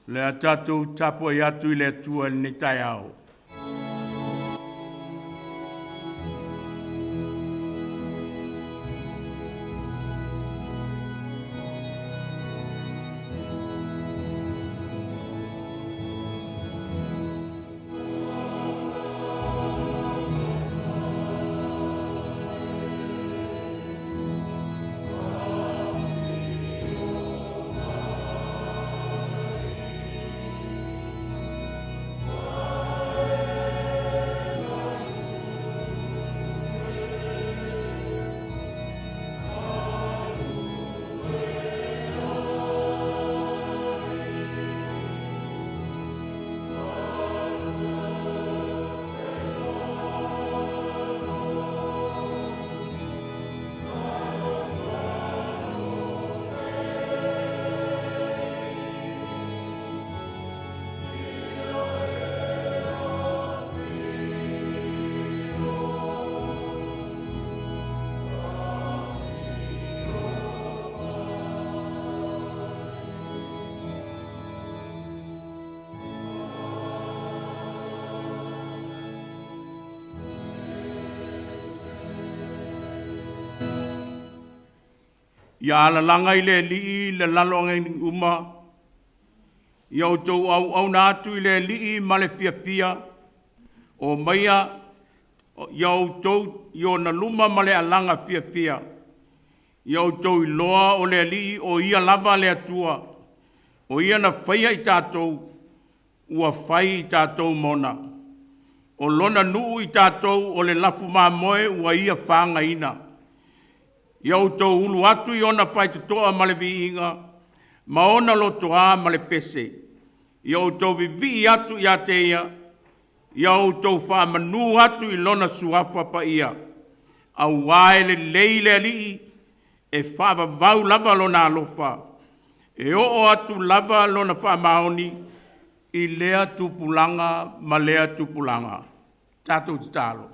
Le a tatou tapuai atu i le Atua i lenei taeao. Ia alalaga i le Alii le lalolagi uma, ia outou auauna atu i le Alii ma le fiafia, o maia ia outou i ona luma ma le alaga fiafia. Ia outou iloa o le Alii o Ia lava le Atua, o Ia na faia i tatou, ua fai i tatou mona. O Lona nuu i tatou o le lafu mamoe ua Ia fagaina. Ia outou ulu atu i ona faitotoa ma le viiga, ma ona lotoa ma le pese. Ia outou vivii atu ia te Ia, ia outou faamanu atu i Lona Suafa Paia, aua e lelei le Alii, e faavavau lava Lona alofa, e oo atu lava Lona faamaoni i lea tupulaga ma lea tupulaga. Tatou tatalo.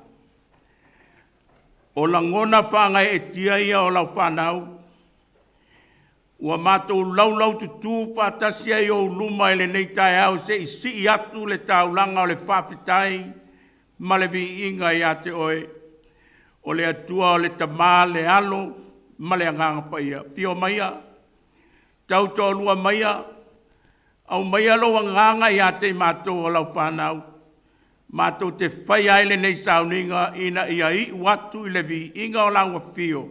O lagona faagaeetia ia o lau fanau ua matou laulaututu faatasi ai i ou luma i lenei taeao se i sii atu le taulaga o le faafetai ma le viiga ia te Oe, o le Atua o le Tama, le Alo ma le Agaga Paia. Afio maia, tautoalua maia, aumaia lou Agaga ia te i matou o lau fanau, matou te faia ai lenei sauniga ina ia iu atu i le viiga o lau afio,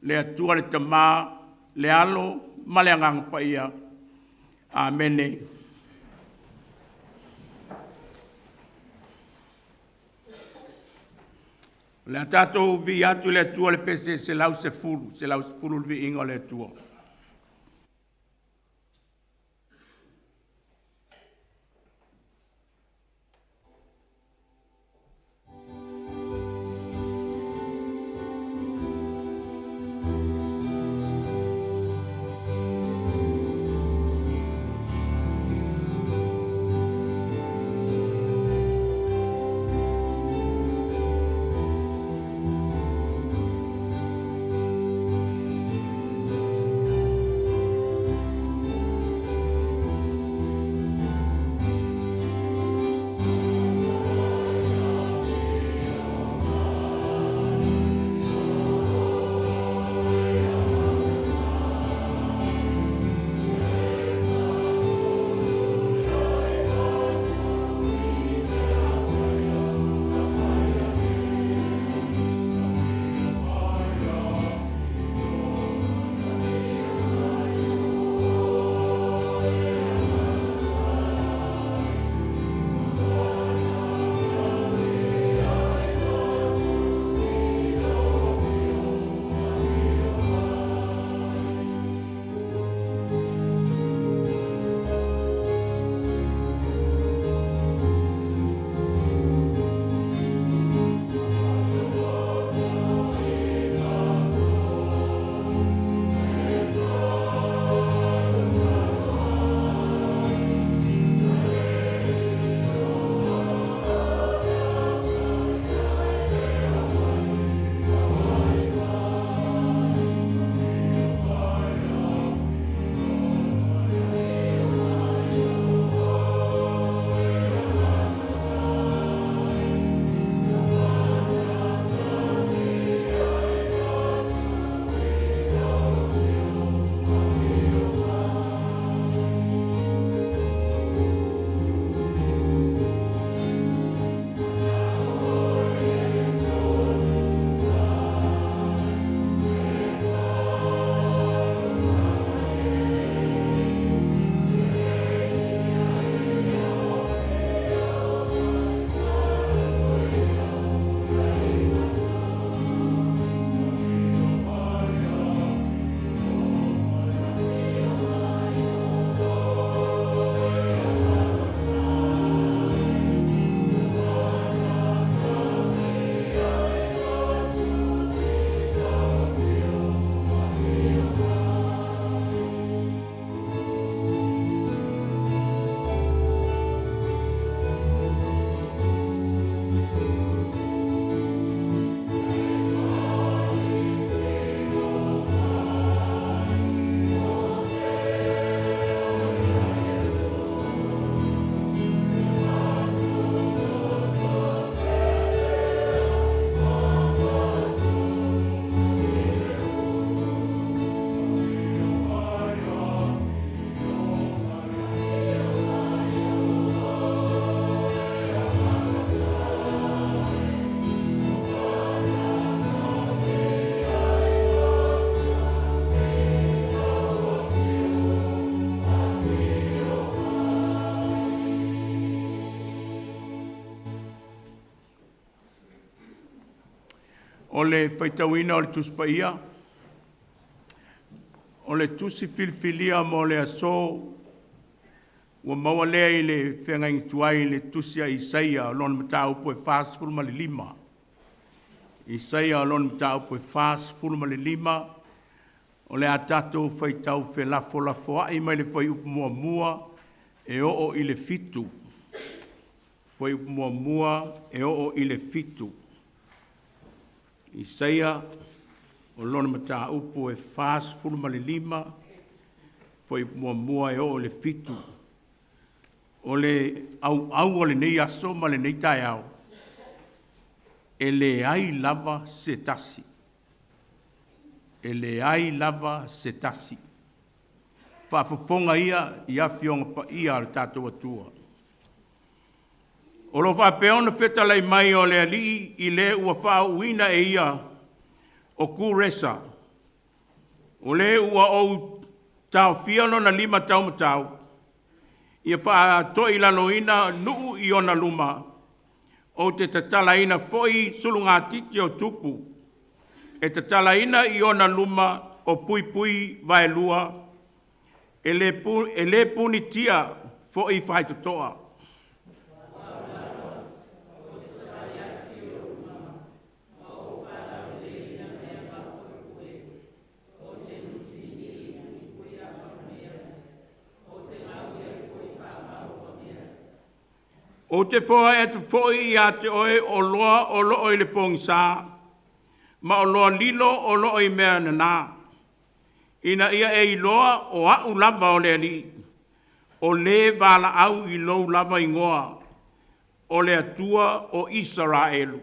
le Atua le Tama, le Alo ma le Agaga Paia. Amene. O le a tatou vivii atu i le Atua i le pese 110, 110 le viiga o le Atua. O le faitauina o le Tusi Paia, o le tusi filifilia mo le aso, ua maua lea i le feagaiga tuai i le tusi a Isaia o lona mataupu e 45. Isaia o lona mataupu e 45, o le a tatou faitau felafolafoai mai le fuaiupu muamua e oo i le 7. Fuaiupu muamua e oo i le 7. Isaia o lona mataupu e 45, fuaiupu muamua e oo i le 7. O le auau o lenei aso ma lenei taeao, e leai lava se tasi, e leai lava se tasi. Faafofoga ia i Afioga Paia a lo tatou Atua. O lo o faapea ona fetalai mai o le Alii i le ua faauuina e ia o Kuresa, o le ua ou taofia lona lima taumatau, ia faatoilaloina nuu i ona luma, ou te tatalaina foi sulugatiti o tupu, e tatalaina i ona luma o puipui vaelua, e le pu- e le punitia foi faitotoa. Ou te foai atu foi ia te oe oloa o lo o i le pogisa, ma oloa lilo o lo o i mea nana, ina ia e iloa o Au lava o le Alii, o Le valaau i lou lava igoa, o le Atua o Isaraelu.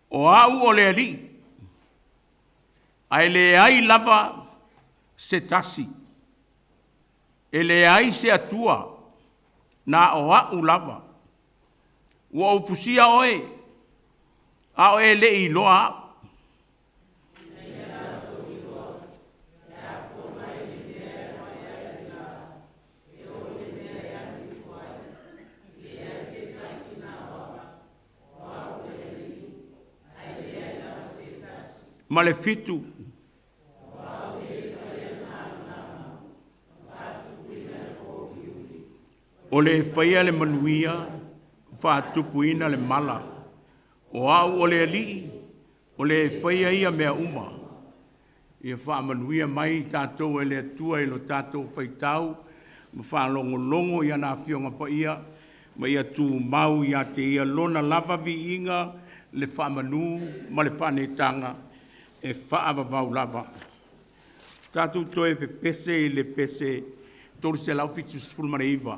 O Au o le Alii, ae leai lava se tasi, e leai se Atua, na o Au lava. Ua ou fusia oe, a o e le i iloa Au. Ma le 7. O le faia le manuia, faatupuina le mala. O au o le Alii, o le faia ia mea uma. Ia faamanuia mai i tatou e le Atua i lo tatou faitau ma faalogologo i ana Afioga Paia, ma ia tumau ia te Ia Lona lava viiga, le faamanu ma le faaneetaga e faavavau lava. Tatou toe pepese i le pese 379.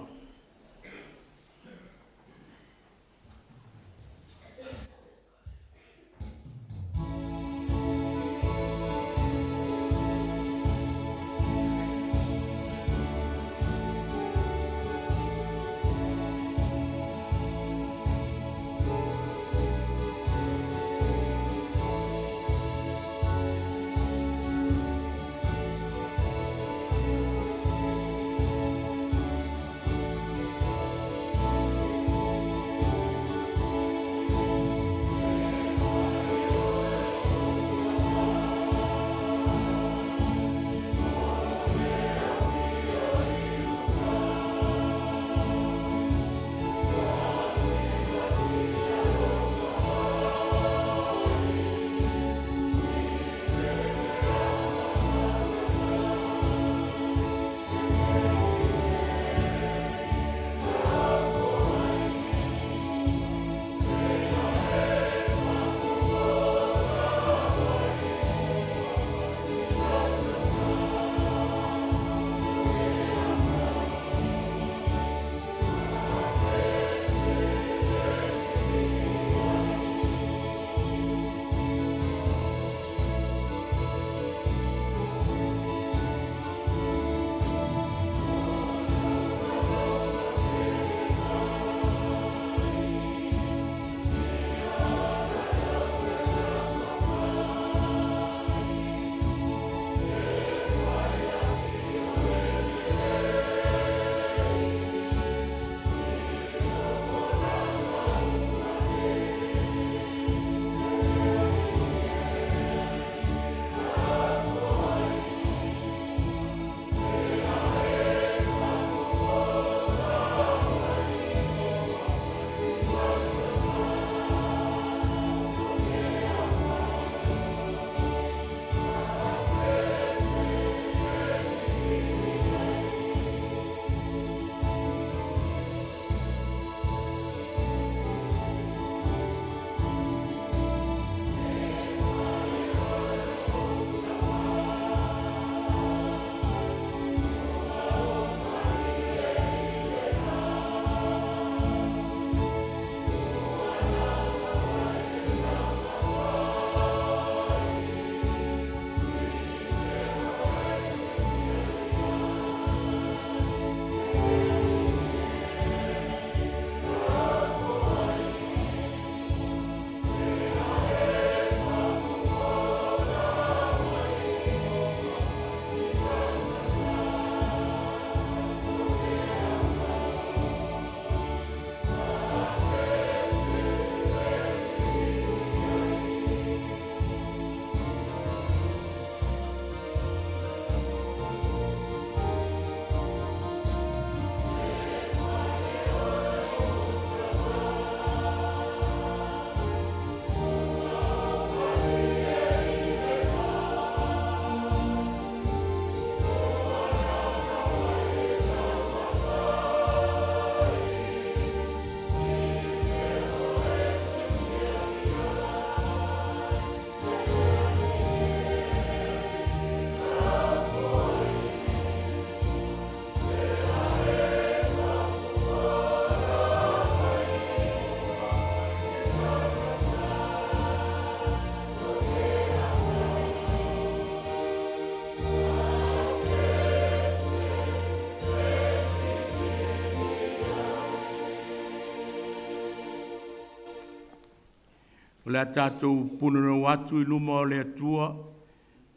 O le a tatou punonou atu i luma o le Atua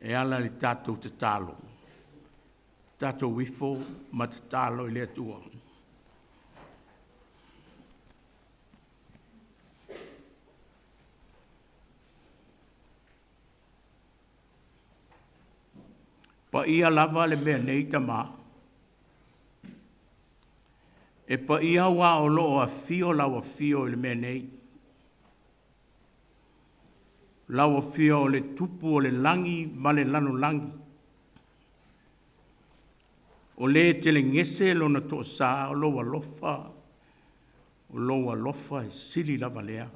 e ala i le tatou tatalo. Tatou ifo ma tatalo i le Atua. Paia lava le mea nei tama, e paia aua o lo o afio lau afio i le mea nei. Lau Afio o le Tupu o le lagi ma le lalolagi, o Le telegese Lona toasa, o lou alofa, o lou alofa e sili lava lea.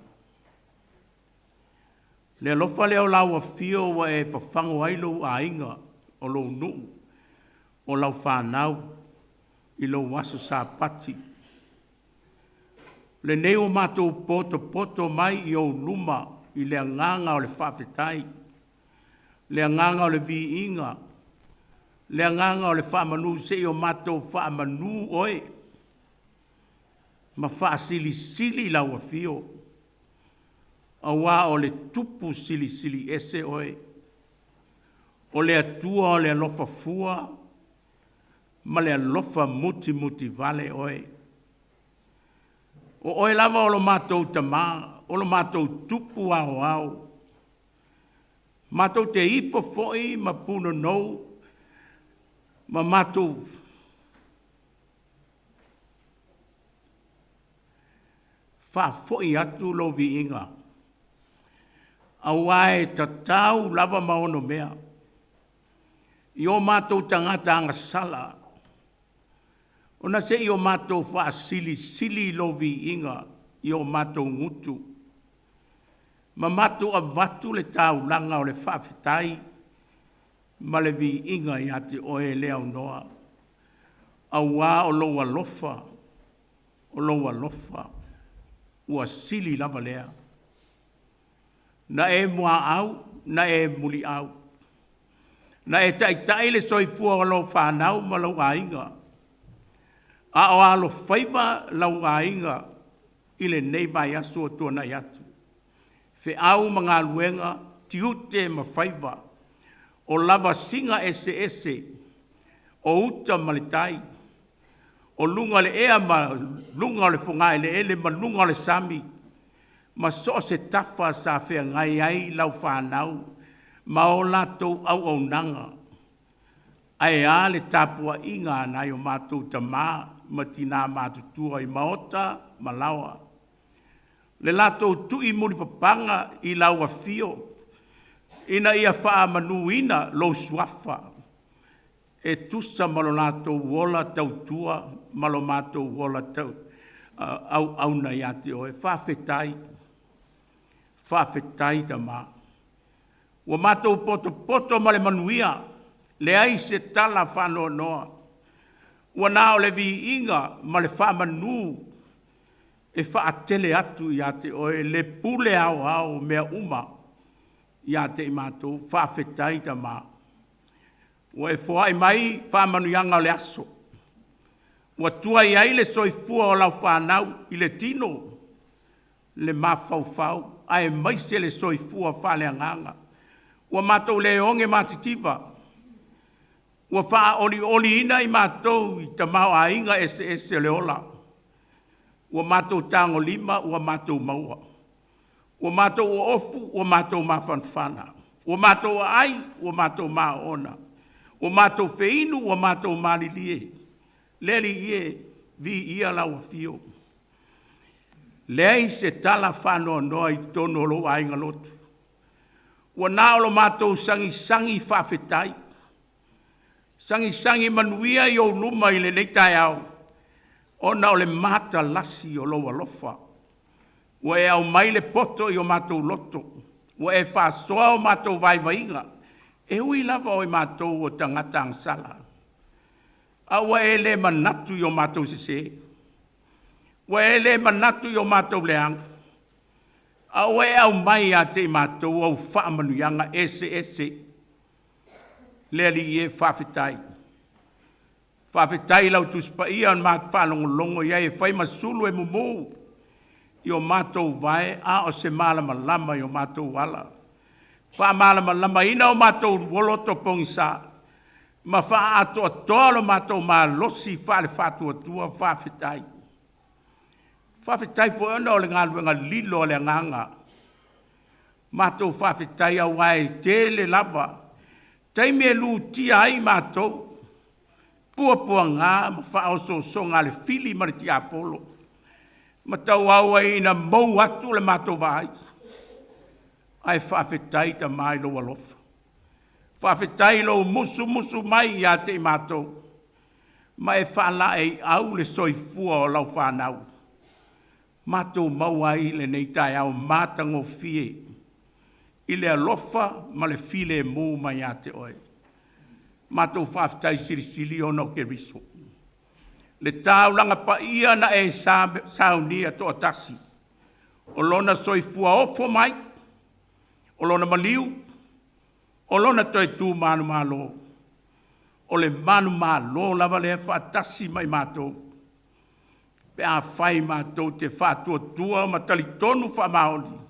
Le alofa lea o lau afio ua e fafago ai lou aiga, o lou nuu, o lau fanau i lou aso Sapati. Lenei ua matou potopoto mai i ou luma i le agaga o le faafetai, le agaga o le viiga, le agaga o le faamanu, seia o matou faamanu oe ma faasilisili lau afio, aua o le Tupu Silisili Ese oe, o le Atua o le alofa fua ma le alofa mutimutivale oe. O oe lava o lo matou Tama, o lo matou Tupu Aoao, matou te ifo foi ma punonou ma matou faafoi atu lou viiga, aua e tatau lava ma onomea i o matou tagata agasala ona seia o matou faasilisili lou viiga i o matou gutu ma matou avatu le taulaga o le faafetai ma le viiga ia te Oe le aunoa, aua o lou alofa, o lou alofa ua sili lava lea. Na e muaau na e muliau, na e taitai le soifua o lau fanau ma lou aiga, a o alofaiva lau aiga i lenei vaiaso ua tuanai atu, feau ma galuega, tiute ma faiva, o lavasiga eseese o uta ma le tai, o luga o le ea ma luga o le fogaeleele ma luga o le sami, ma so o se tafa sa feagai ai lau fanau ma o latou auaunaga. Ae a le tapuaiga a nai o matou tama ma tina matutua i maota ma laoa, le latou tuimulipapana i lau afio ina ia faamanuina lou suafa e tusa ma lo latou ola tautua ma lo matou ola auauna ia te Oe. Faafetai, faafetai Tama. Ua matou potopoto ma le manuia, leai se tala faanoanoa, ua na o le viiga ma le faamanu e faatele atu ia te Oe le pule aoao o mea uma ia te i matou. Faafetai Tama, ua e foai mai faamanuiaga o le aso, ua tua i ai le soifua o lau fanau i le tino, le mafaufau aemaise le soifua faaleagaga. Ua matou le oge matitiva, ua faaolioliina i matou i tamaoaiga eseese o le ola, ua matou tagolima ua matou maua, ua matou oofu ua matou mafanafana, ua matou aai ua matou maoona, ua matou feinu ua matou malilie. Le Alii e, viia lau afio. Leai se tala faanoanoa i totonu o lou aiga lotu, ua na o lo matou sagisagi faafetai, sagisagi manuia i ou luma i lenei taeao, ona o le matalasi o lou alofa. Ua e aumai le poto i o matou loto, ua e faasoa o matou vaivaiga, e ui lava o i matou o tagata agasala, a ua e le manatu i o matou sese, ua e le manatu i o matou leaga, a ua e aumai ia te i matou au faamanuiaga eseese. Le Alii e, faafetai. Faafetai i lau Tusi Paia na faalogologo i ai e fai ma sulu e mumu. i o matou vae, a o se malamalama i o matou ala. Faamalamalamaina o matou loto pogisa, ma faaatoatoa lo matou malosi faale-faatuatua. Faafetai. Faafetai foi ona o le galuega lilo a le Agaga. Matou faafetai aua e tele lava taimi e lutia ai matou, puapuaga ma faaosoosoga a le fili ma le tiapolo, ma tauau ai ina mou atu le matou vaai. Ae faafetai Tama i lou alofa, faafetai i lou musumusu mai ia te i matou, ma e faalaeiau le soifua o lau fanau, matou maua ai lenei taeao matagofie i le alofa ma le filemu mai ia te Oe. Matou faafetai silisili ona o Keriso, le taulaga paia na e saunia toatasi, o lona soifua ofo mai, o lona maliu, o lona toe tu manumalo, o le manumalo lava lea faatasi ma i matou, pe afai matou te faatuatua ma talitonu faamaoni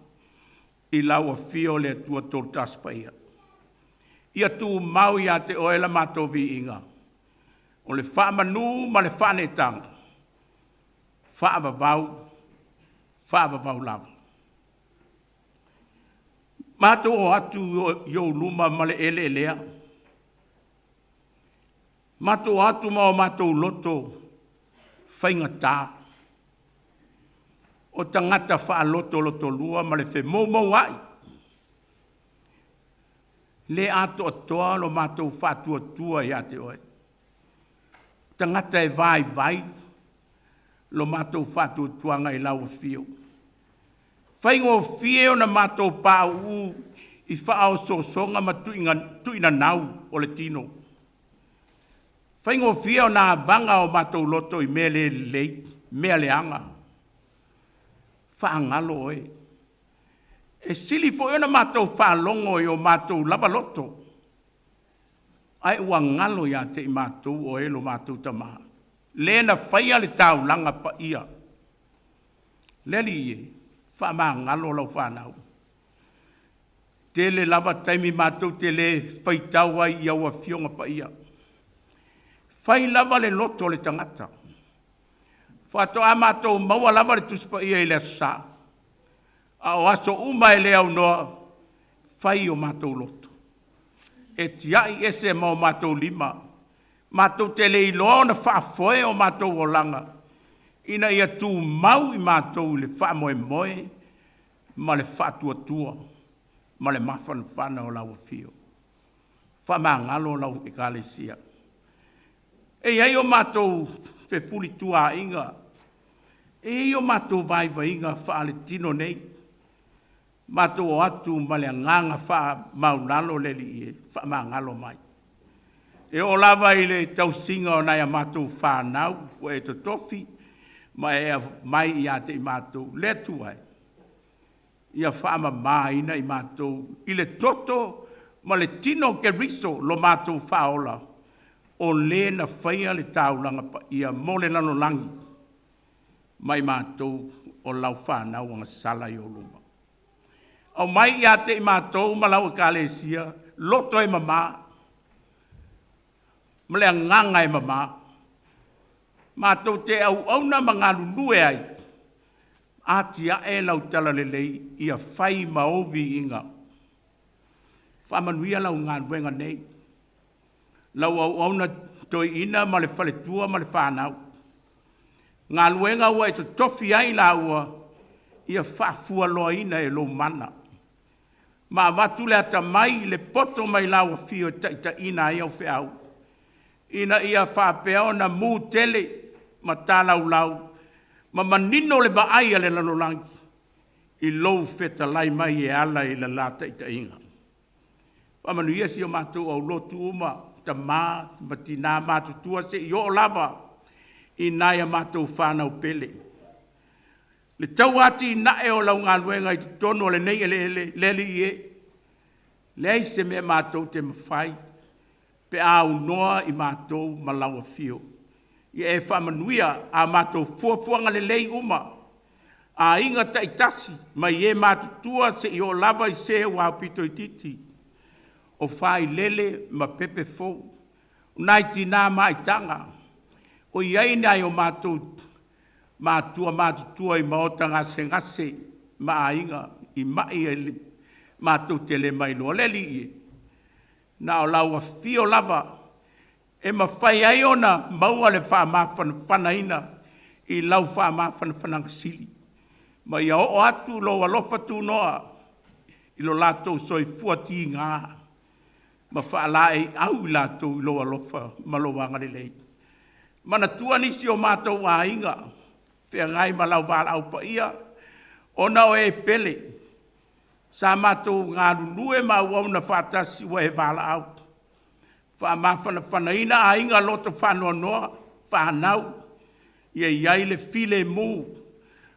i lau afio le Atua Toatasi Paia. Ia tumau ia te Oe la matou viiga, o le faamanu ma le faaneetaga, faavavau, faavavau lava. Matou o atu i ou luma ma le eleelea, matou o atu ma o matou loto faigata, o tagata faalotolotolua ma le femoumouai, le atoatoa lo matou faatuatua ia te Oe, tagata e vaivai lo matou faatuatuaga i lau afio. Faigofie ona matou pauu i faaosoosoga ma tuinanau o le tino, faigofie ona avaga o matou loto i mea le lelei, mea leaga, faagalo Oe. E sili foi ona matou faalogo i o matou lava loto, ae ua galo ia te i matou o Oe lo matou Tama, Le na faia le taulaga paia. Le Alii e, faamagalo lau fanau. Tele lava taimi matou te le faitau ai i au Afioga Paia. Fai lava le loto o le tagata, faatoa matou maua lava le Tusi Paia i le Aso Sa, a o aso uma e le aunoa, fai o matou loto, e tiai ese ma o matou lima, matou te le iloa ona faafoe o matou olaga, ina ia tumau i matou i le faamoemoe ma le faatuatua ma le mafanafana o lau afio. Faamagalo lau Ekalesia. E i ai o matou fefulituaaiga, e i ai o matou vaivaiga faaletino nei, matou o atu ma le agaga faamaualalo le Alii e, faamagalo mai. E oo lava i le tausiga o nai a matou fanau ua e totofi ma e aumai ia te i matou, le Atua e, ia faamamaina i matou i le toto ma le tino o Keriso lo matou Faaola, o Le na faia le taulaga paia mo le lalolagi ma i matou o lau fanau agasala i ou luma. Aumai ia te i matou ma lau Ekalesia loto e mama ma le agaga e mama, matou te auauna ma galulue ai, atiae lau talalelei ia fai ma ou viiga. Faamanuia lau galuega nei, lau auauna toeaina ma le faletua ma le fanau, galuega ua e totofi ai i laua, ia faafualoaina e lou mana, ma avatu le atamai, le poto mai lau afio e taitaiina ai au feau, ina ia faapea ona mu tele ma talaulau ma manino le vaai a le lalolagi i lou fetalai mai e ala i le la taitaiga. Faamanuia si o matou aulotu uma, tama ma tina matutua seia oo lava i nai a matou fanau pele. Le tau atinae o lau galuega i totonu o lenei eleele, le Alii e, leai se mea matou te mafai pe a aunoa i matou ma lau afio. Ia e faamanuia a matou fuafuaga lelei uma. Aiga taitasi mai e matutua seia oo lava i se ua aupito itiiti, o failele ma pepe fou, o nai tina maitaga o i ai nai o matou matua matutua i maota gasegase ma aiga i mai matou te le mailoa. Le Alii e, na o lau afio lava e mafai ai ona maua le faamafanafanaina i lau faamafanafanaga sili, ma ia oo atu lou alofa tunoa i lo latou soifua tiga ma faalaeiau i latou i lou alofa ma lou agalelei. Manatua nisi o matou aiga o feagai ma lau valaau paia ona o e pele sa matou galulue ma auauna faatasi ua e valaau. Faamafanafanaina aiga loto faanoanoa, fanau, ia i ai le filemu,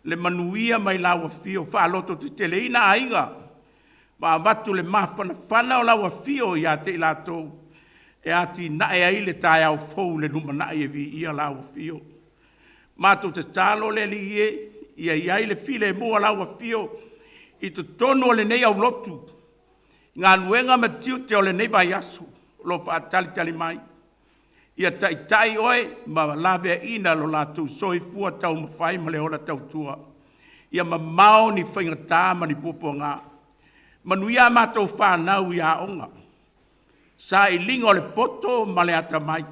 le manuia mai lau afio, faalototeteleina aiga ma avatu le mafanafana o lau afio ia te i latou e atinae ai le taeao fou i le lumanai e viia lau afio. Matou tatalo le Alii e, ia i ai le filemu o lau afio i totonu o lenei aulotu, galuega ma tiute o lenei vaiaso o lo o faatalitali mai. Ia taitai oe ma laveaina lo latou soifua taumafai ma le ola tautua. Ia mamao ni faigata ma ni puapuaga. Manuia a matou fanau i aoga, sailiga o le poto ma le atamai.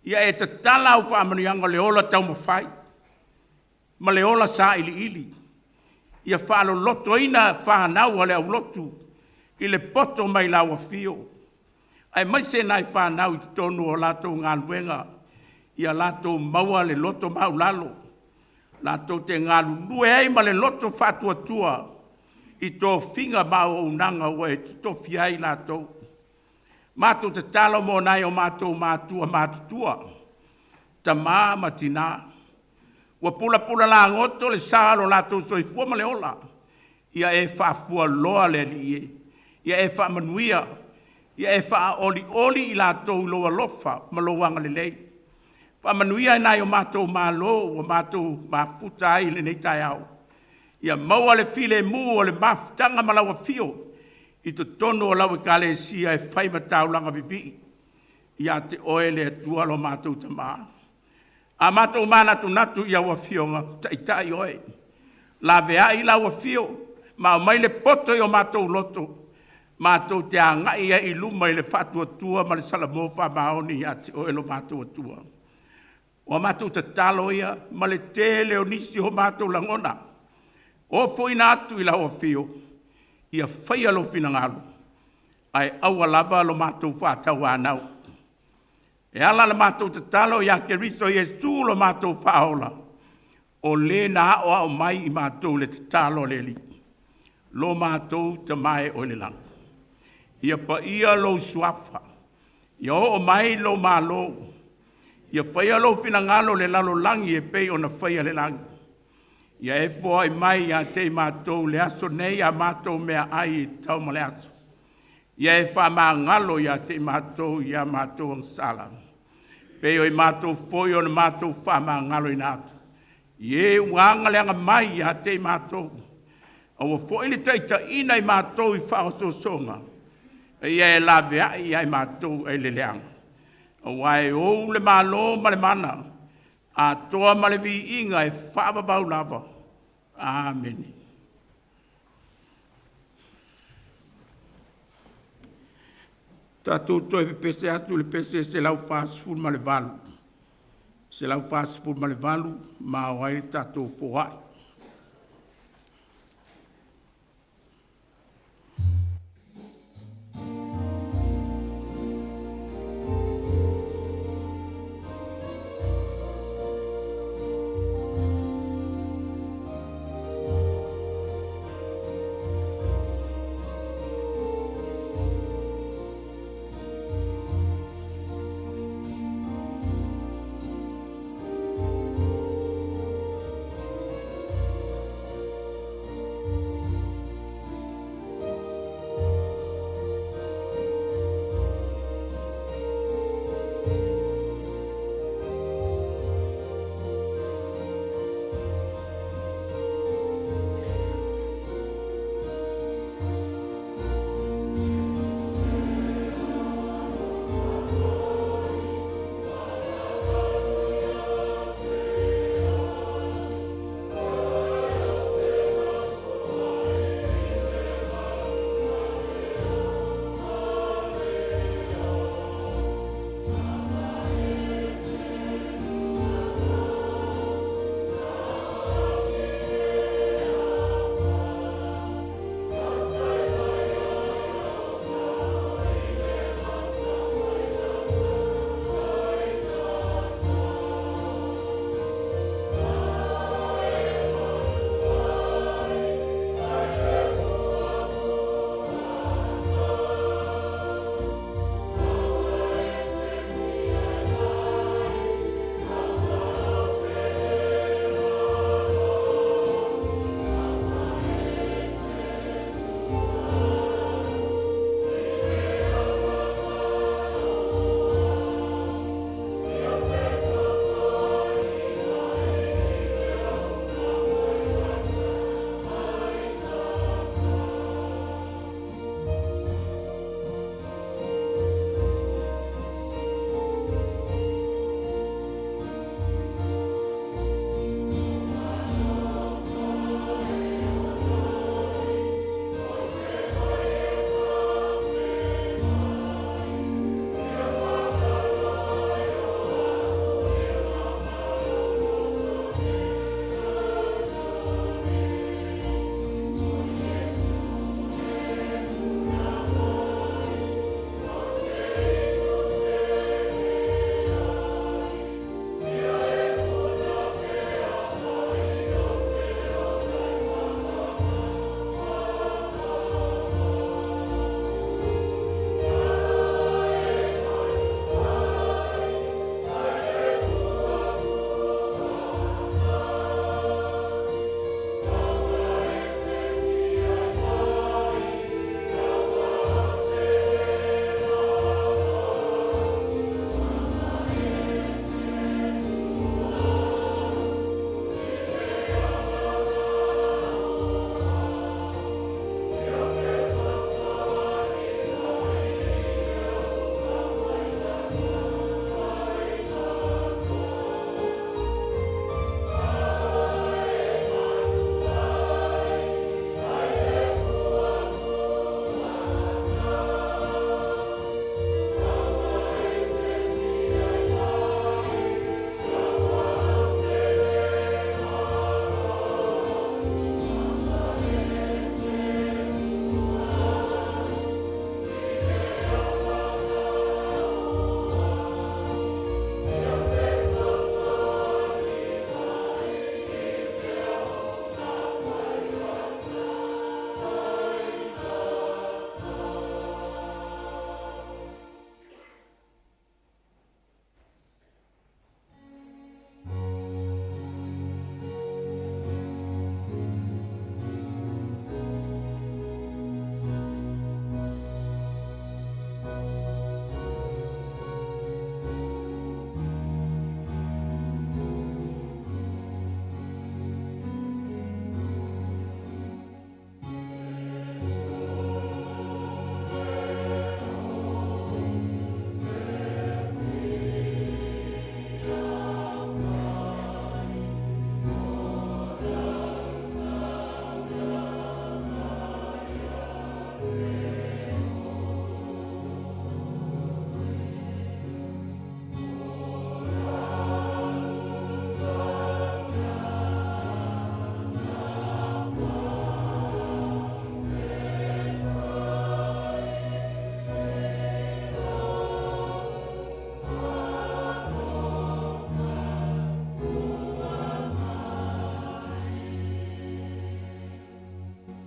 Ia e tatala au faamanuiaga o le ola taumafai ma le ola sailiili. Ia faalolotoina fanau a le aulotu i le poto mai lau afio, aemaise nai fanau i totonu o latou galuega, ia latou maua le loto maualalo latou te galulue ai ma le loto faatuatua i tofiga ma auaunaga ua e tofia ai i latou. Matou tatalo mo nai o matou matua matutua, tama ma tina ua pulapula lagoto le sa o lo latou soifua ma le ola, ia e faafualoa le Alii e, ia e faamanuia, ia e faaolioli i latou i lou alofa ma lou agalelei. Faamanuia i nai o matou malo ua matou mafuta ai i lenei taeao, ia maua le filemu o le mafutaga ma lau afio i totonu o lau Ekalesia e fai ma taulaga vivii ia te Oe le Atua lo matou Tama. A matou manatunatu i au afioga, taitai oe, laveai lau afio ma aumai le poto i o matou loto matou te agai ai i luma i le faatuatua ma le salamo faamaoni ia te Oe lo matou Atua. O a matou tatalo ia ma le tele o nisi o matou lagona, ofoina atu i lau afio, ia faia lou finagalo ae aua lava lo matou faatauanau. E ala la matou tatalo ia Keriso Iesu lo matou Faaola, o Le na aoao mai i matou le tatalo a le Alii. Lo matou Tama e oi le lagi, ia paia lou Suafa, ia oo mai lou Malo, ia faia lou finagalo i le lalolagi e pei ona faia i le lagi. Ia e foai mai ia te i matou i le aso nei a matou meaai e tatau mo le aso. Ia e faamagalo ia te i matou i a matou agasala, e pei o i matou foi ona matou faamagaloina atu i e ua agaleaga mai ia te i matou. Aua foi ne i taitaiina i matou i faaosoosoga, a ia e laveai ia i matou mai le leaga, aua e ou le Malo ma le mana, atoa ma le viiga e faavavau lava. Amene. Tatou toe pepese atu i le pese 148, 148 ma ao ai le tatou foai.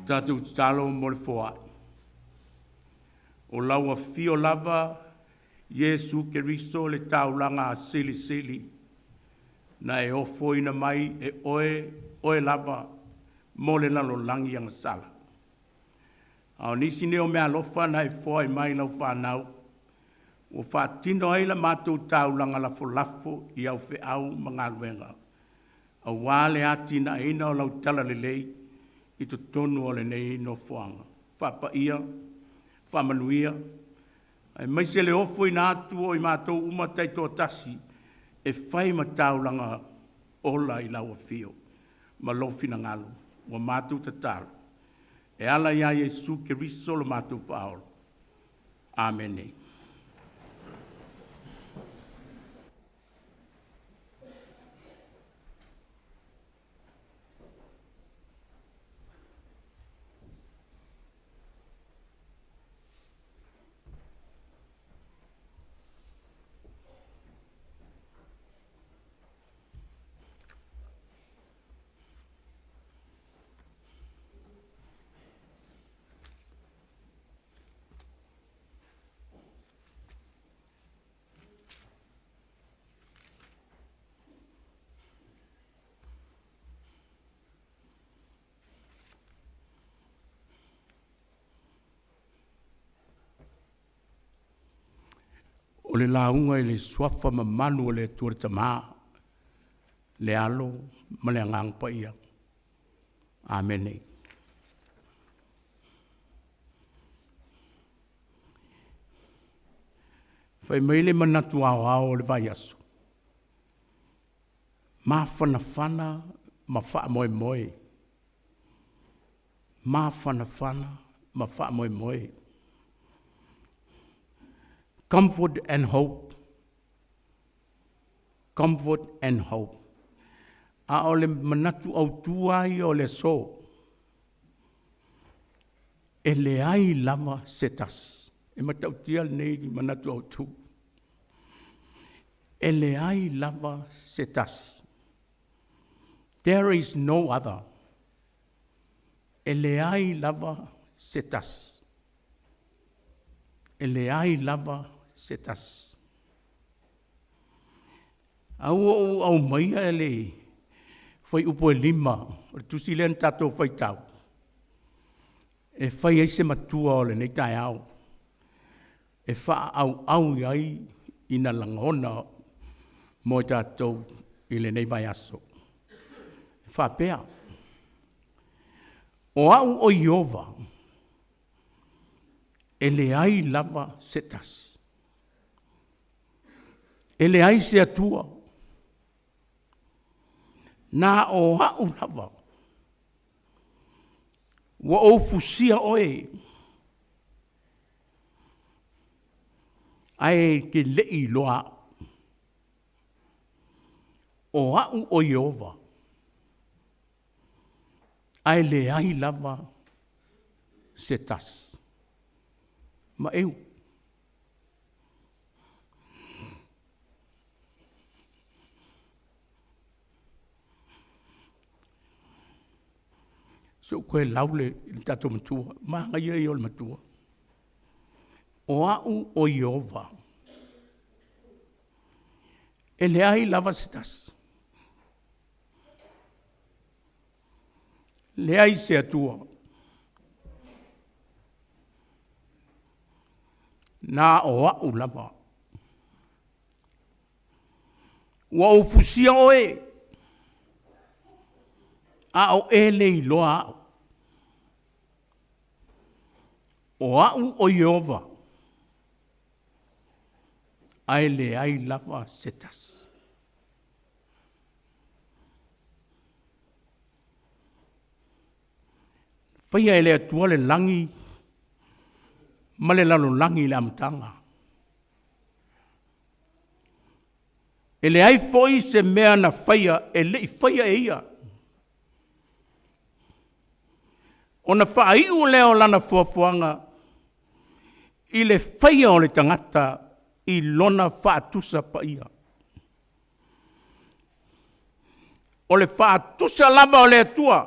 Tatou tatalo mo le foai. O lau afio lava Iesu Keriso le taulaga silisili na e ofoina mai e oe, oe lava mo le lalolagi agasala. A o nisi nei o meaalofa na e foai mai i lau fanau, ua faatino ai la matou taulaga lafolafo i au feau ma galuega, aua le atinaeina o lau talalelei i totonu o lenei nofoaga. Faapaia, faamanuia, aemaise le ofoina atu o i matou uma taitoatasi e fai ma taulaga ola i lau afio ma lou finagalo. Ua matou tatalo e ala ia Iesu Keriso lo matou Faaola. Amene. O le lauga i le Suafa mamalu o le Atua le Tama, le Alo ma le Agaga Paia. Amene. Fai mai le manatu aoao o le vaiaso, mafanafana ma faamoemoe, mafanafana ma faamoemoe. Comfort and hope, comfort and hope. A o le manatu autu lava ia o le aso, e leai lava se tasi. E matautia lenei manatu autu. E leai lava se tasi. There is no other. E leai lava se tasi. E leai lava se tasi. Ae ua ou aumaia le fuaiupu e 5 o le tusi lea na tatou faitau, e fai ai se matua o lenei taeao, e faaauau i ai ina lagona mo i tatou i lenei vaiaso. E faapea, “O au o Ieova, e leai lava se tasi, e leai se Atua, na o au lava, ua ou fusia oe, ae e te le i iloa au. O au o Ieova, ae leai lava se tasi.” Maeu. Se i ou toe lau i le tatou matua, manaia ia o le matua. O au o Ieova, e leai lava se tasi, leai se Atua, na o au lava. Ua ou fusia oe, a o e le iloa au. O au o Ieova, ae leai lava se tasi. Faia e le Atua le lagi ma le lalolagi i le amataga. E leai foi se mea na faia e le i faia e Ia. Ona faaiu lea o lana foafoaga i le faia o le tagata i lona faatusa paia. O le faatusa lava o le Atua.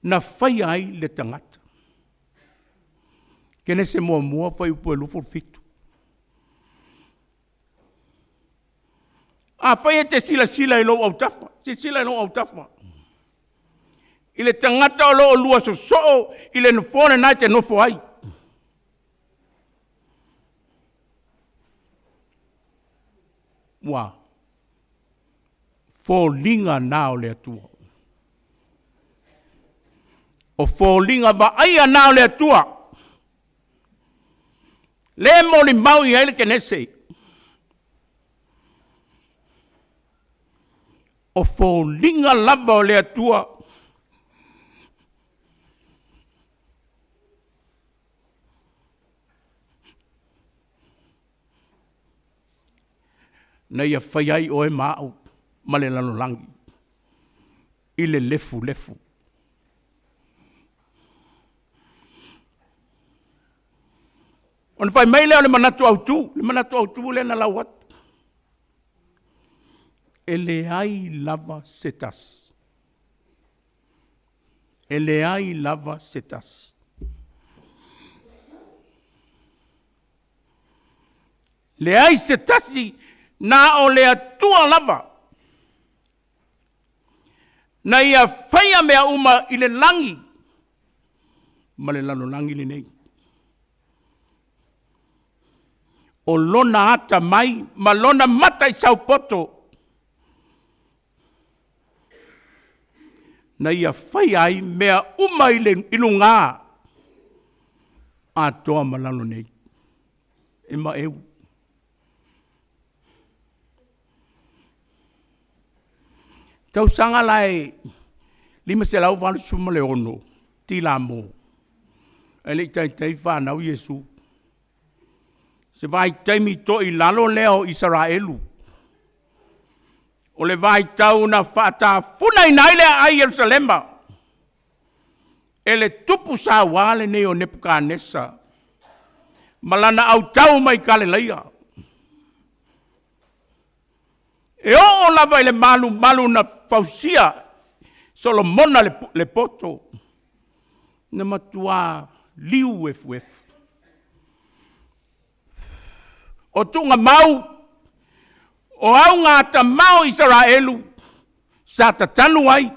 na faia ai le tagata. Kenese muamua fuaiupu e 27. Afai e te silasila i lou autafa, silasila i lou autafa, i le tagata o lo o lua sosoo i le nofoa lena e te nofo ai. Ua foliga na o le Atua. O foliga vaaia na o le Atua. Le molimau i ai le Kenese. O foliga lava o le Atua. Na ia faia ai oe ma au ma le lalolagi i le lefulefu. Ona fai mai lea o le manatu autu, le manatu autu lea na lau atu. E leai lava se tasi. E leai lava se tasi. Leai se tasi na o le Atua lava na ia faia mea uma i le lagi ma le lalolagi lenei. O lona atamai ma lona mata i saupoto na ia faia ai mea uma i le i luga atoa ma lalo nei. E maeu. Tausaga la e 586 Tilamo, ae le i taitai fanau Iesu. Se vaitaimi toilalo lea o Isaraelu. O le vaitau na faatafunaina ai le aai i Yerusalema e le tupu saua lenei o Nepukanesa ma lana autau mai Kaleleia. E oo lava i le malumalu na fausia Solomona le poto, na matua liu efuefu. O tuugamau o augatamao Isaraelu sa tatanu ai,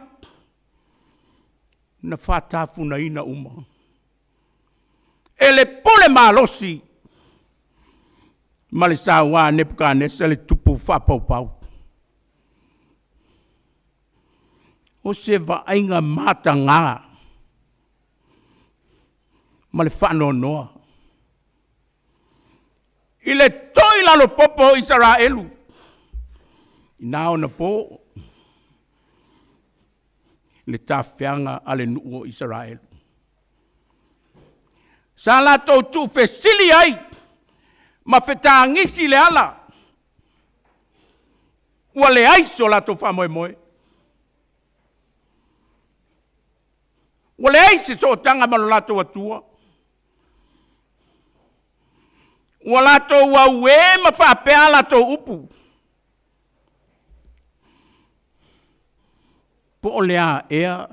na faatafunaina uma e le pule malosi ma le saua a Nepukanesa le tupu faapaupau. O se vaaiga mataga ma le faanoanoa i le toi lalopopo o Isaraelu i na ona po le tafeaga a le nuu o Isaraelu. Sa latou tuufesili ai ma fetagisi le ala, ua leai so latou faamoemoe. Ua leai se sootaga ma lo latou Atua. Ua latou auē ma faapea a latou upu. Po o le a ea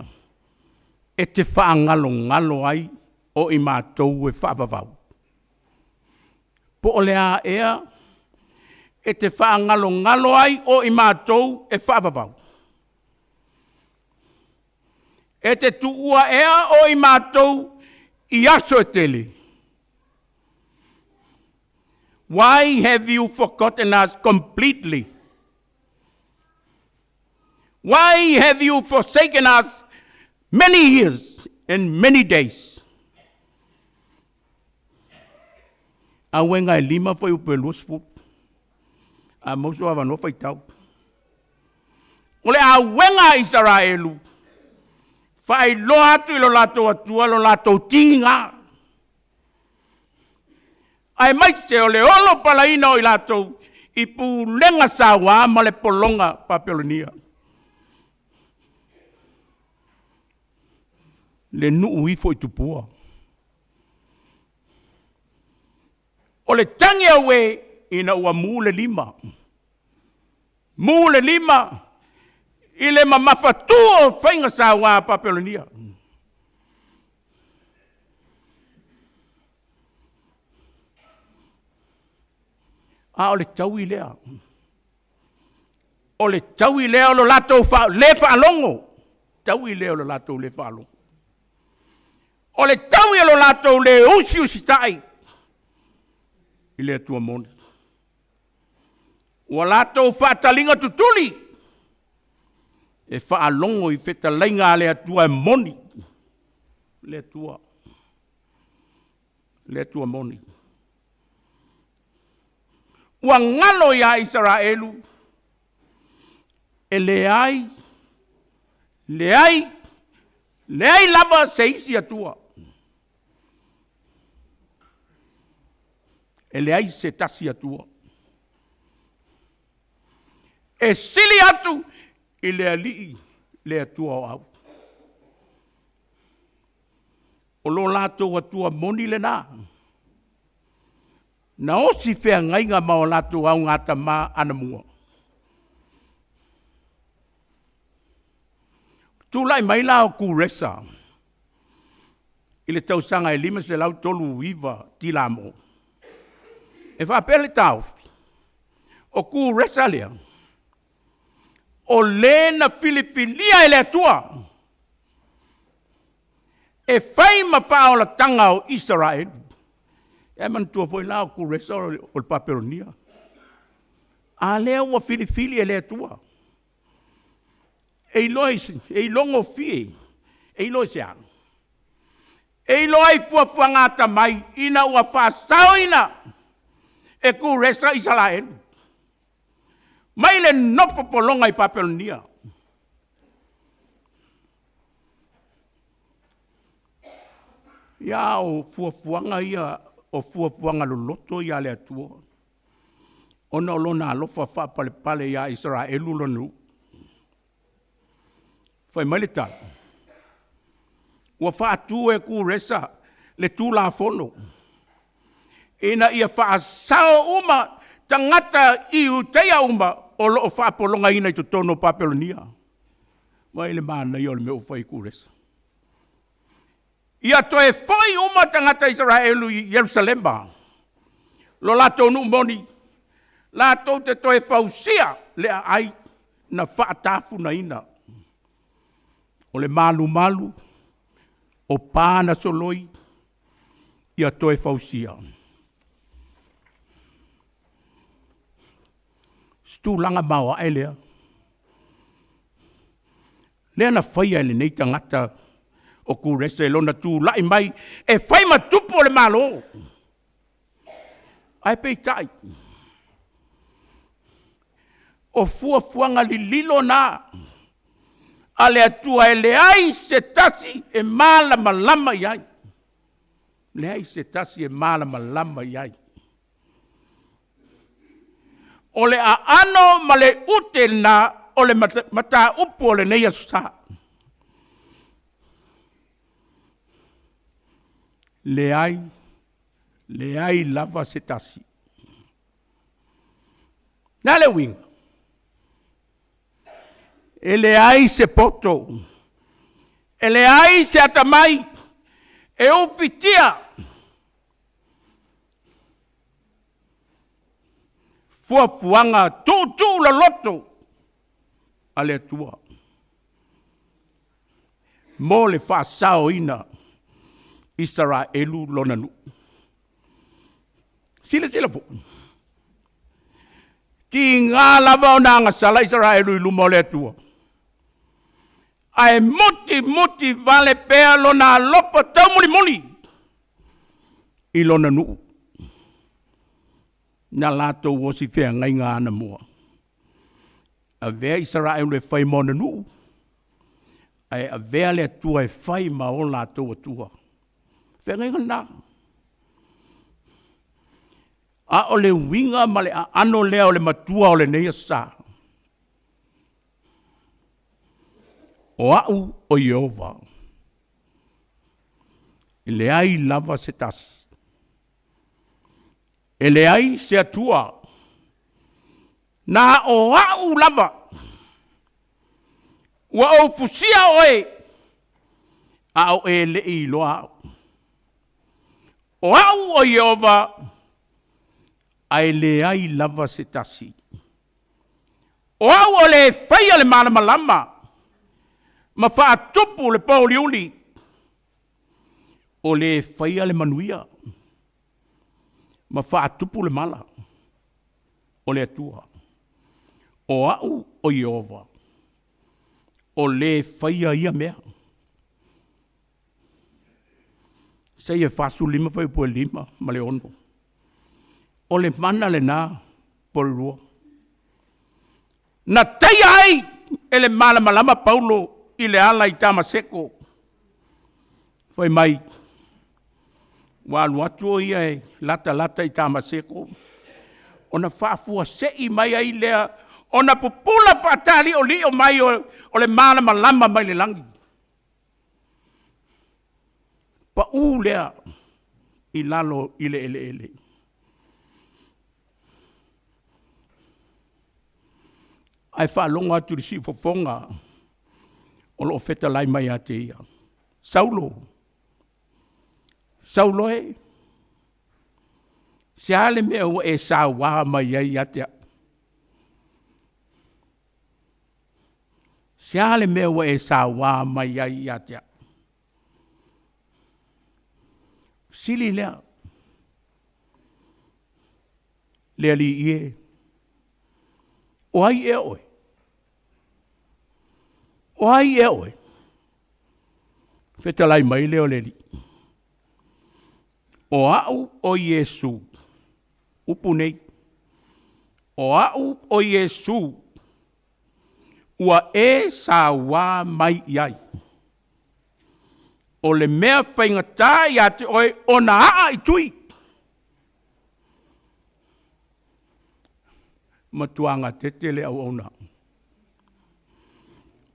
e te faagalogalo ai o i matou e faavavau? Po o le a ea e te faagalogalo ai o i matou e faavavau? E te tuua ea o i matou i aso e tele? Why have you forgotten us completely? Why have you forsaken us many years and many days? Auega e lima foi upu e 20. A mau so avanoa faitau. O le auega a Isaraelu, faailoa atu i lo latou Atua lo latou tiga, aemaise o le olo palaina o i latou i pulega saua ma le pologa Papelonia. Le nuu ifo i tupua. O le tagi auē ina ua mu le lima. Mu le lima i le mamafatu o faiga saua a Papelonia. A o le taui lea. O le taui lea o lo latou le faalogo. Taui lea o lo latou le faalogo. O le taui o lo latou le usiusitai i le Atua moni. Ua latou faataliga tutuli e faalogo i fetalaiga a le Atua e moni, le Atua, le Atua moni. Ua galo ia Isaraelu, e leai, leai, leai lava se isi Atua. E leai se tasi Atua. E sili atu i le Alii le Atua o Au. O lo latou Atua moni lena, na osi feagaiga ma o latou augatama anamua. Tulai mai la o Kuresa i le tausaga e 539 Tilamo, e faapea le taofi, o Kuresa lea, o le na filifilia e le Atua e fai ma faaolataga o Isaraelu. Ae manatua foi la o Kuresa o le Papelonia. A lea ua filifili e le Atua. E iloa gofie, e iloa i se a? E iloa i fuafuaga atamai ina ua faasaoina e Kuresa Isaraelu mai le nofo pologa i Papelonia. Ia a o fuafuaga ia o fuafuaga loloto ia a le Atua, ona o Lona alofa faapalepale ia Isaraelu lona nuu. Fai mai le tala, ua faatu e Kuresa le Tulafono ina ia faasao uma tagata Iutaia uma o lo o faapologaina i totonu o Papelonia. Vaai i le manaia o le mea ua fai e Kuresa. Ia toe foi uma tagata Isaraelu i Ierusalema, lo latou nuu moni, latou te toe fausia le aai na faatafunaina. O le malumalu o pa na soloi, ia toe fausia. O se tulaga maoae lea, lea na faia e lenei tagata o Kurese i lona tulai mai e fai ma tupu o le Malo. Ae peitai, o fuafuaga lililo na a le Atua e leai se tasi e malamalama i ai, leai se tasi e malamalama i ai. O le aano ma le ute lena o le mataupu o lenei Aso Sa. Leai, leai lava se tasi. O le a le uiga? E leai se poto, e leai se atamai e ufitia fuafuaga tuutuu loloto a le Atua mo le faasaoina Isaraelu lona nuu. Silasila foi, tiga lava ona agasala Isaraelu i luma o le Atua, ae mutimuti vale pea lona alofa taumulimuli i lona nuu na latou osi feagaiga anamua. Avea Isaraelu e fai ma ona nuu, ae avea le Atua e fai ma o latou Atua. Feagaiga lena. A o le uiga ma le aano lea o le matua o lenei Aso Sa. O au o Ieova, e leai lava se tasi, e leai se Atua, na o au lava, ua ou fusia oe, a o e le i iloa au. O au o Ieova. Ae leai lava se tasi. O au o le faia le malamalama ma faatupu le pouliuli, o le faia le manuia ma faatupu le mala, o le Atua. O au o Ieova o le faia ia mea. Isaia 45 fuaiupu e 5 ma le 6. O le mana lena Polulua. Na taia ai e le malamalama Paulo i le ala i Tamaseko, fai mai ua alu atu o ia e latalata i Tamaseko ona faafuasei mai ai lea ona pupula faataliolio mai o le malamalama mai le lagi. Pau lea i lalo i le eleele. Ae faalogo atu i le siufofoga o lo o fetalai mai ia te ia, Saulo, Saulo e, se a le mea ua e saua mai ai ia te au? Se a le mea ua e saua mai ai ia te au? Sili lea, le Alii e, o ai ea oe? O ai ea oe? Fetalai mai lea o le Alii, o au o Iesu, upu nei, o au o Iesu ua e saua mai i ai. O le mea faigata ia te oe ona aa i tui. Matua gatete le auauna,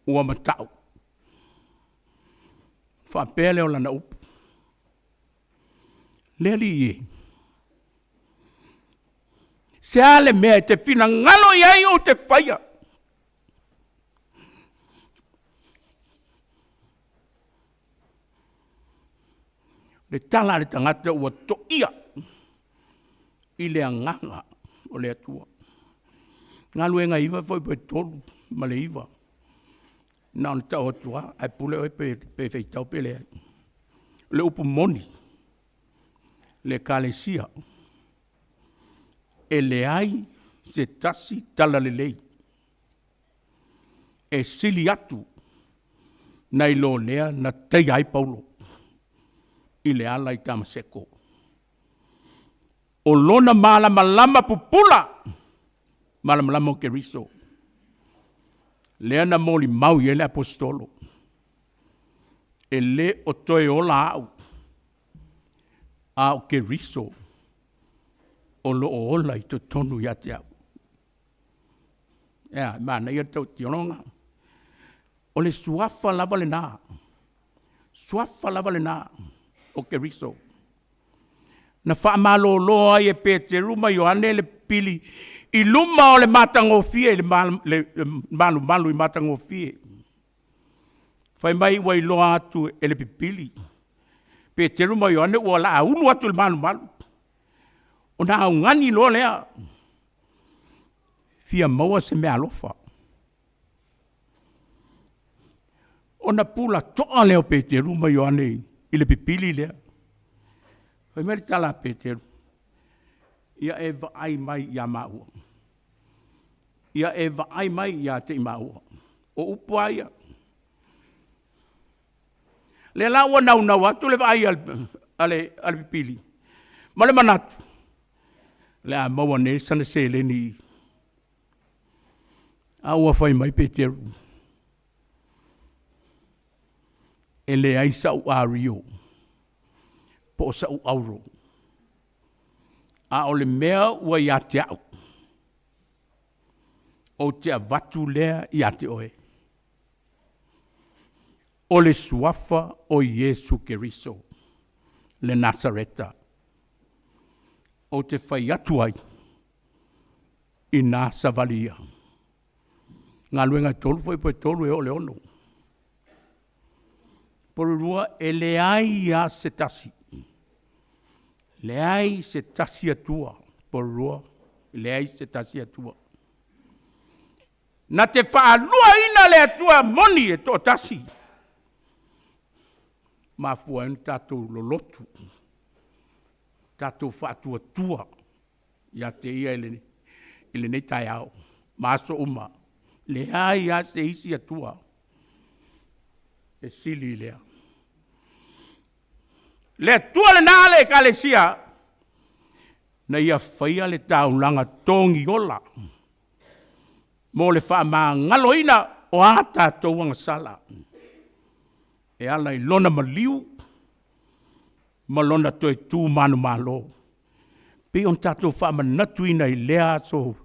ua matau. Faapea lea o lana upu, Le Alii e, se a le mea e te finagalo i ai ou te faia? Le tala a le tagata ua toia i le agaga o le Atua. Galuega 9 foi pe 3 ma le 9. Na ona tau atu lava, ae pule oe pe faitau pe leai. O le upu moni, le Ekalesia, e leai se tasi talalelei e sili atu nai lo lea na taia ai Paulo i le ala i Tamaseko. O lona malamalama pupula, malamalama o Keriso, lea na molimau i ai le Aposetolo, e le o toe ola au, a o Keriso o lo o ola i totonu ia te au. Ea, manaia le tautinoga. O le suafa lava lena, suafa lava lena o Keriso. Na faamalolo ai e Peteru ma Ioane le pili i luma o le matagofie, le malumalu i matagofie. Fai mai ua iloa atu e le pipili Peteru ma Ioane ua laaulu atu i le malumalu, ona augani loa lea, fia maua se meaalofa. Ona pula toa lea o Peteru ma Ioane i le pipili lea. Fai mai le tala a Peteru, ia e vaai mai ia maua. Ia e vaai mai ia te i maua. O upu lava ia. Lea la ua naunau atu le vaai a le pipili ma le manatu, o le a maua nei sana seleni. A ua fai mai Peteru, e leai sa'u ario po o sa'u auro, a o le mea ua ia te au, ou te avatu lea ia te oe. O le suafa o Iesu Keriso le Nasareta, ou te fai atu ai, ina savali ia. Galuega e 3 foi po e 3 e oo i le 6. Polulua, e leai lava se tasi, leai se tasi Atua. Porirua, e leai se tasi Atua. Na te faaluaina le Atua moni e toatasi, mafua ai ona tatou lolotu, tatou faatuatua ia te Ia i lenei taeao ma aso uma. E leai lava se isi Atua e sili i lea. Le Atua lena le Ekalesia na Ia faia le taulaga togiola mo le faamagaloina o a tatou agasala e ala i Lona maliu ma Lona toe tu manumalo. E pei ona tatou faamanatuina i lea aso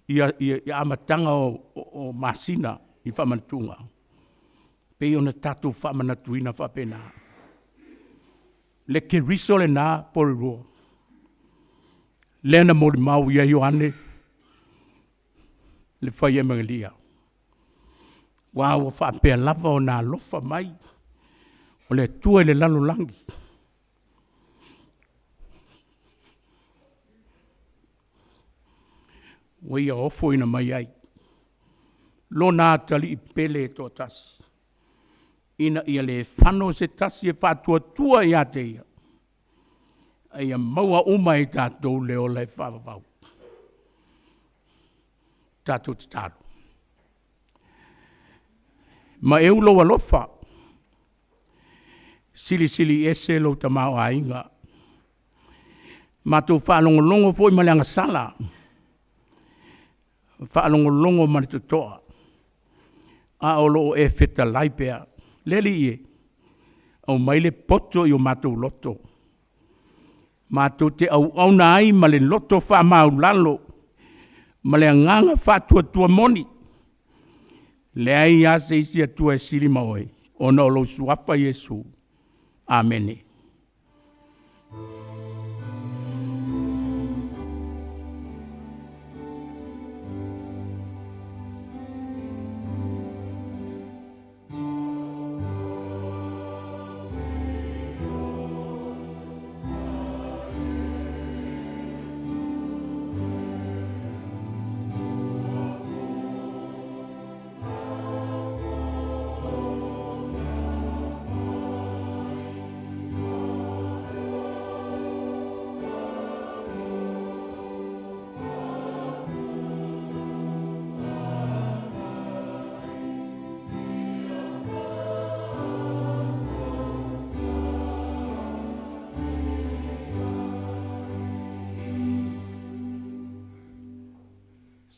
i amataga o masina i faamanatuga, e pei ona tatou faamanatuina faapena le Keriso lena Porirua, lea na molimau i ai Ioane le fai Emelia, aua ua faapea lava ona alofa mai o le Atua i le lalolagi, ua Ia ofoina mai ai Lona Atalii Pele e toatasi, ina ia le fano se tasi e faatuatua ia te Ia, a ia maua uma e i tatou le ola e faavavau. Tatou tatalo, maeu lou alofa, silisili ese lou tamaoaiga, matou faalogologo foi ma le agasala, faalogologo ma le totoa a o lo o e fetalai pea. Le Alii e, aumai le poto i o matou loto matou te auauna ai ma le loto faamaualalo ma le agaga faatuatua moni, e leai lava se isi Atua e sili ma Oe, ona o lou Suafa Iesu. Amene.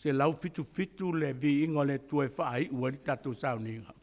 177 le viiga o le Atua e faaiu ai le tatou sauniga.